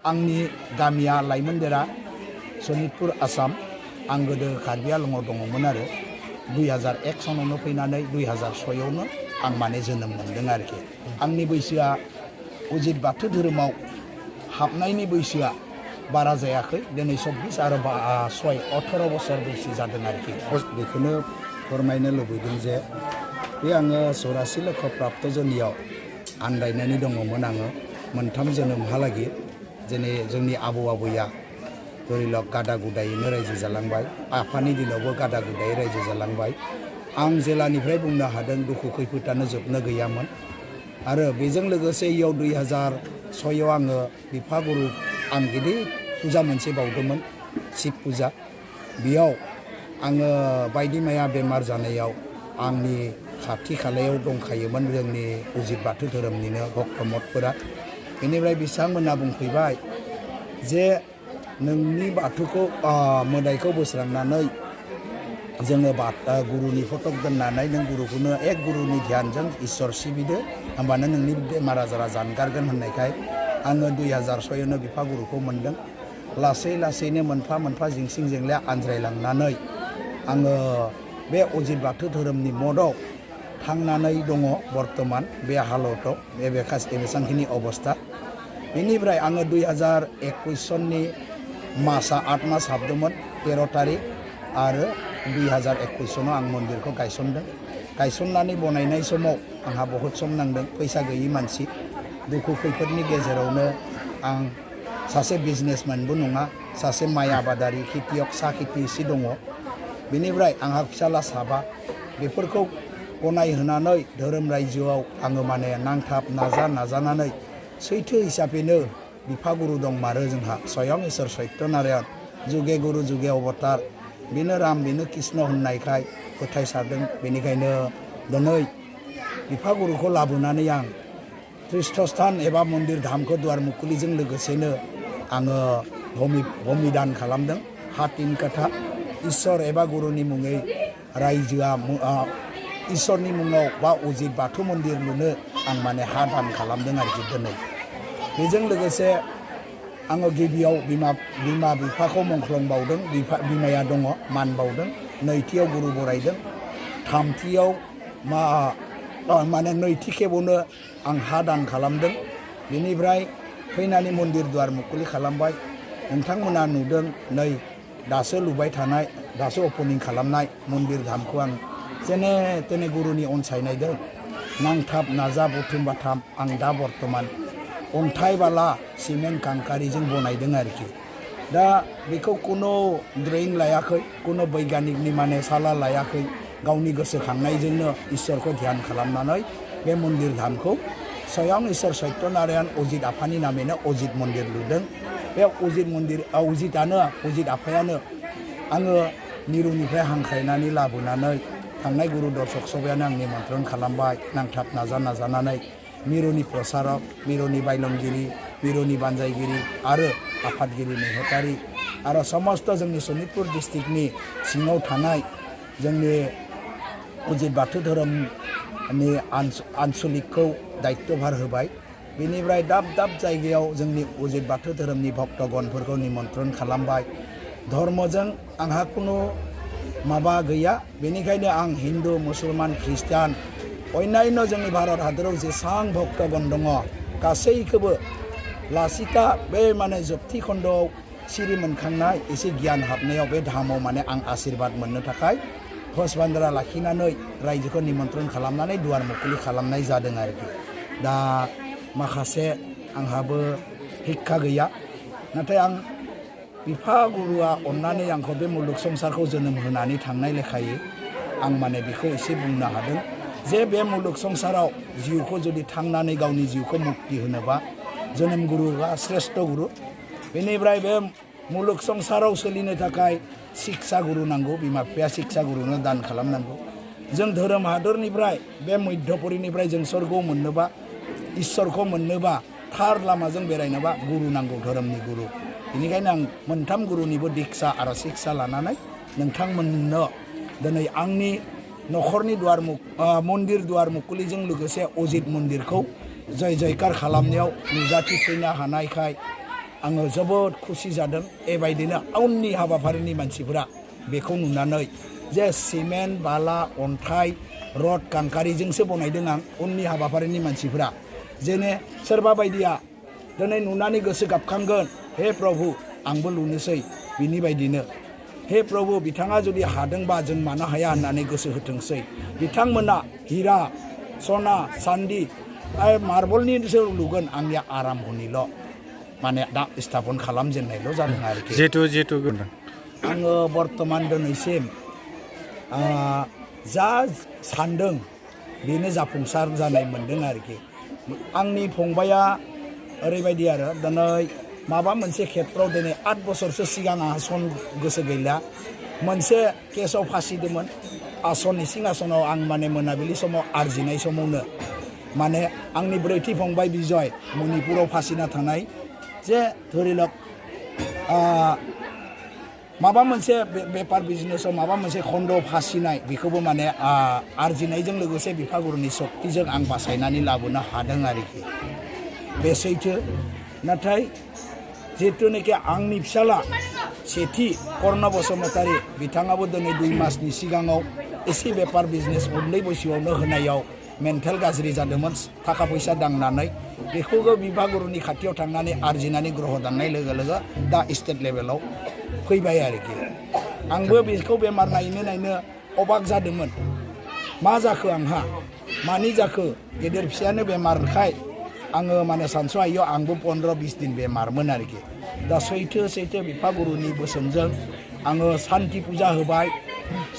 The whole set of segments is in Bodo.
आंनि गामिया लाइमोनदेरा सनितपुर आसाम आं गोदो कार्बि आलंआव दङमोन आरो 2001 सनावनो फैनानै 2006आवनो आं माने जोनोम मोनदों आरोखि आंनि बैसोआ अजित बाथौ धोरोमाव हाबनायनि बैसोआ बारा जायाखै दिनै 24 आरो 18 बोसोर बैसो जादों आरोखि बेखौनो फोरमायनो लुबैदों जे बे आङो 84 लक्ष प्राप्त जोंनियाव आन्दायनानै दङमोन आङो मोनथाम जोनोमहालागै जेने जोंनि आबौ आबैया धरिलक गादा गुदायैनो रायजो जालांबाय आफानि दिनावबो गादा गुदायै रायजो जालांबाय आं जेलानिफ्राय बुंनो हादों दुखु खैफोदानो जोबनो गैयामोन आरो बेजों लोगोसे इयाव 2006आव आङो बिफा गुरु आं गिदिर फुजा मोनसे बावदोंमोन शिब फुजा बेयाव आङो बायदि मैया बेमार जानायाव आंनि खाथि खालायाव दंखायोमोन जोंनि अजित बाथौ धोरोमनिनो भक्त मठफोरा बेनिफ्राय बिथांमोना बुंफैबाय जे नोंनि बाथौखौ मोदायखौ बोस्रांनानै जोङो गुरुनि फटक दोननानै नों गुरुखौनो एक गुरुनि ध्यानजों इसोर सिबिदो होमबानो नोंनि बेमार आजारा जानगारगोन होननायखाय आङो 2006आवनो बिफा गुरुखौ मोनदों लासै लासैनो मोनफा मोनफा जिंसिं जेंलाया आनज्रायलांनानै आङो बे अजित बाथौ धोरोमनि मदआव थांनानै दङ बर्तमान बे हालतआव बेसेबांखिनि अबस्था बेनिफ्राय आङो 2021 सननि मासआ 8 मास हाबदोंमोन 13 तारिख आरो 2021 सनाव आं मन्दिरखौ गायसनदों गायसननानै बनायनाय समाव आंहा बहुद सम नांदों फैसा गैयि मानसि दुखु खैफोदनि गेजेरावनो आं सासे बिजनेसमेनबो नङा सासे माइ आबादारि खेतियक सा खेति एसे दङ बेनिफ्राय आंहा फिसाला साबा बेफोरखौ गनायहोनानै धोरोम रायजोआव आङो माने नांथाब नाजानानै सैथो हिसाबैनो बिफा गुरु दंमारो जोंहा स्वयं इसोर सत्य नारायण जुगे गुरु जुगे अबतार बेनो राम बेनो कृष्ण होननायखाय फोथायसारदों बेनिखायनो दिनै बिफा गुरुखौ लाबोनानै आं तीर्थस्थान एबा मन्दिर धामखौ दुवार मुकुलिजों लोगोसेनो आङो भूमिदान खालामदों हा 3 कथा इसोर एबा गुरुनि मुङै रायजोआ इसोरनि मुङाव बा अजित बाथौ मन्दिर लुनो आं माने हा दान खालामदों आरोखि दिनै बेजों लोगोसे आङो गिबियाव बिमा बिफाखौ मंख्लं बावदों बिमाया दङ मान बावदों नैथियाव गुरु बरायदों थामथियाव माने नैथि खेबावनो आं हा दान खालामदों बेनिफ्राय फैनानै मन्दिर दुवार मुकुलि खालामबाय नोंथांमोना नुदों नै दासो लुबाय थानाय दासो अपेनिं खालामनाय मन्दिर धामखौ आं जेने तेने गुरुनि अनसायनायदों नांथाब नाजा बुथुम बाथाम आं दा बर्तमान अन्थाइ बाला सिमेन्ट कांकारिजों बनायदों आरोखि दा बेखौ कुनो ड्रयिं लायाखै कुनो बैगानिकनि माने साला लायाखै गावनि गोसोखांनायजोंनो इसोरखौ ध्यान खालामनानै बे मन्दिर धामखौ स्वयं इसोर सत्य नारायण अजित आफानि नामैनो अजित मन्दिर लुदों बे अजित मन्दिर अजित आफायानो आङो मिरुनिफ्राय हांख्रायनानै लाबोनानै थांनाय गुरु दर्शक सभायानो आंनि निमन्त्रण खालामबाय नांथाब नाजानानै मिरुनि प्रसारक मिरुनि बायलंगिरि मिरुनि बानजायगिरि आरो आफादगिरि नेहाथारि आरो समस्त जोंनि सनितपुर डिस्ट्रिक्टनि सिङाव थानाय जोंनि अजित बाथौ धोरोमनि आनसलिकखौ दायित्वभार होबाय बेनिफ्राय दाब दाब जायगायाव जोंनि अजित बाथौ धोरोमनि भक्तगणफोरखौ निमन्त्रण खालामबाय धर्मजों आंहा कुनु माबा गैया बेनिखायनो आं हिन्दु मुसलमान ख्रिस्टान अन्यान्य जोंनि भारत हादराव जेसां भक्तगण दङ गासैखौबो लासिता बे माने जोबथि खन्दआव सिरि मोनखांनाय एसे गियान हाबनायाव बे धामाव माने आं आशीर्बाद मोननो थाखाय हस बान्दारा लाखिनानै रायजोखौ निमन्त्रण खालामनानै दुवार मुकुलि खालामनाय जादों आरोखि दा माखासे आंहाबो हिक्खा गैया नाथाय आं बिफा गुरुआ अन्नानै आंखौ बे मुलुग संसारखौ जोनोम होनानै थांनाय लेखायै आं माने बेखौ एसे बुंनो हादों जे बे मुलुग संसाराव जिउखौ जुदि थांनानै गावनि जिउखौ मुक्ति होनोबा जोनोम गुरुआ श्रेष्ठ गुरु बेनिफ्राय बे मुलुग संसाराव सोलिनो थाखाय शिक्षा गुरु नांगौ बिमा बिफाया शिक्षा गुरुनो दान खालामनांगौ जों धोरोम हादरनिफ्राय बे मध्यपुरिनिफ्राय जों स्वर्गआव मोननोबा इसोरखौ मोननोबा थार लामाजों बेरायनोबा गुरु नांगौ धोरोमनि गुरु बेनिखायनो आं मोनथाम गुरुनिबो दीक्षा आरो शिक्षा लानानै नोंथांमोननो दिनै आंनि नखरनि मन्दिर दुवार मुकुलिजों लोगोसे अजित मन्दिरखौ जय जयकार खालामनायाव नुजाथिफैनो हानायखाय आङो जोबोद खुसि जादों बेबायदिनो उननि हाबाफारिनि मानसिफोरा बेखौ नुनानै जे सिमेन्ट बाला अन्थाइ रड कांकारिजोंसो बनायदों आं उननि हाबाफारिनि मानसिफोरा जेने सोरबा बायदिया दिनै नुनानै गोसो गाबखांगोन हे प्रभु आंबो लुनोसै बिनि बायदिनो हे प्रभु बिथाङा जुदि हादोंबा जों मानो हाया होननानै गोसो होथोंसै बिथांमोना हिरा सना सान्दि मार्बलनिसो लुगोन आंनिया आराम्भनिल' माने दा स्थापन खालामजेननायल' जादों आरोखि जिहेतु आङो बर्तमान दिनैसिम जा सान्दों बेनो जाफुंसार जानाय मोन्दों आरोखि आंनि फंबाया ओरैबायदि आरो दिनै माबा मोनसे खेत्रआव दिनै 8 बोसोरसो सिगां आंहा सन गोसो गैला मोनसे केसआव फासिदोंमोन आसननि सिंहासनाव आं माने मोनाबिलि समाव आरजिनाय समावनो माने आंनि ब्रैथि फंबाय बिजय मणिपुराव फासिना थानाय जे धरिलक माबा मोनसे बेपार बिजनेसाव माबा मोनसे खन्द फासिनाय बेखौबो माने आरजिनायजों लोगोसे बिफागुरुनि सक्तिजों आं बासायनानै लाबोनो हादों आरोखि बे सैथो नाथाय जिहेतुनाखि आंनि फिसाला सेथि कर्ण बसुमतारी बिथाङाबो दिनै 2 मासनि सिगाङाव एसे बेपार बिजनेस उन्दै बैसोआवनो होनायाव मेन्टेल गाज्रि जादोंमोन थाखा फैसा दांनानै बेखौबो बिफागुरुनि खाथियाव थांनानै आरजिनानै ग्रह दाननाय लोगो लोगो दा स्टेट लेभेलाव फैबाय आरोखि आंबो बेखौ बेमार नायनो अबाक जादोंमोन मा जाखो आंहा मानि जाखो गेदेर फिसायानो बेमारखाय आङो माने सानस'हायैयाव आंबो 15-20 दिन बेमारमोन आरोखि दा सैथो बिफागुरुनि बोसोनजों आङो सान्ति फुजा होबाय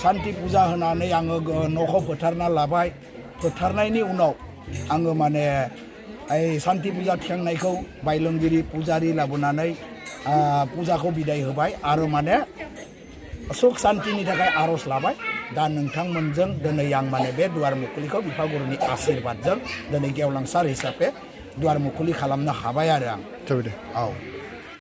सान्ति फुजा होनानै आङो न'खौ फोथारना लाबाय फोथारनायनि उनाव आङो माने सान्ति फुजा थिखांनायखौ बायलंगिरि पुजारि लाबोनानै फुजाखौ बिदाय होबाय आरो माने सुख शान्तिनि थाखाय आर'ज लाबाय दा नोंथांमोनजों दिनै आं माने बे दुवार मुखुलिखौ बिफागुरुनि आशीर्बादजों दिनै गेवलांसार हिसाबै दुवार मुखुलि खालामनो हाबाय आरो आं जाबाय दे औ